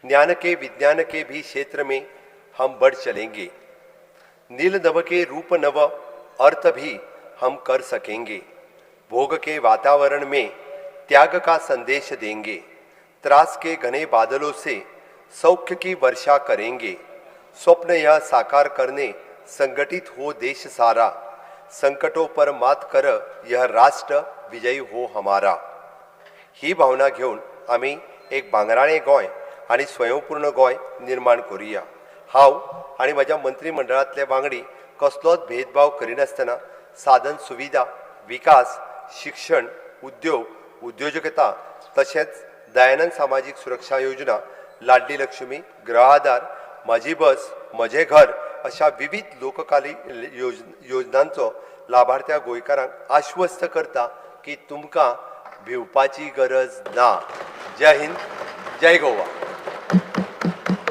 ज्ञान के, विज्ञान के भी क्षेत्र में हम बढ़ चलेंगे. नील नभ के रूप नव अर्थ भी हम कर सकेंगे. भोग के वातावरण में त्याग का संदेश देंगे. त्रास के घने बादलों से सौख्य की वर्षा करेंगे. स्वप्न यह साकार करने संगठित हो देश सारा. संकटों पर मात कर यह राष्ट्र विजयी हो हमारा. ही भावना घेवन आमी एक भांगराळें गोंय आनी स्वयंपूर्ण गोंय निर्माण करुया. हांव आनी म्हज्या मंत्रीमंडळांतले वांगडी कसलोच भेदभाव करिनासतना साधन सुविधा, विकास, शिक्षण, उद्योग, उद्योजकता, तशेंच दयानंद सामाजीक सुरक्षा योजना, लाडली लक्ष्मी, गृह आधार, म्हजी बस म्हजें घर अशा विविध लोककाली योजनांचो लाभार्थ्या गोंयकारांक आश्वस्त करता की तुमकां भिवपाची गरज ना. जय हिंद, जय गोवा.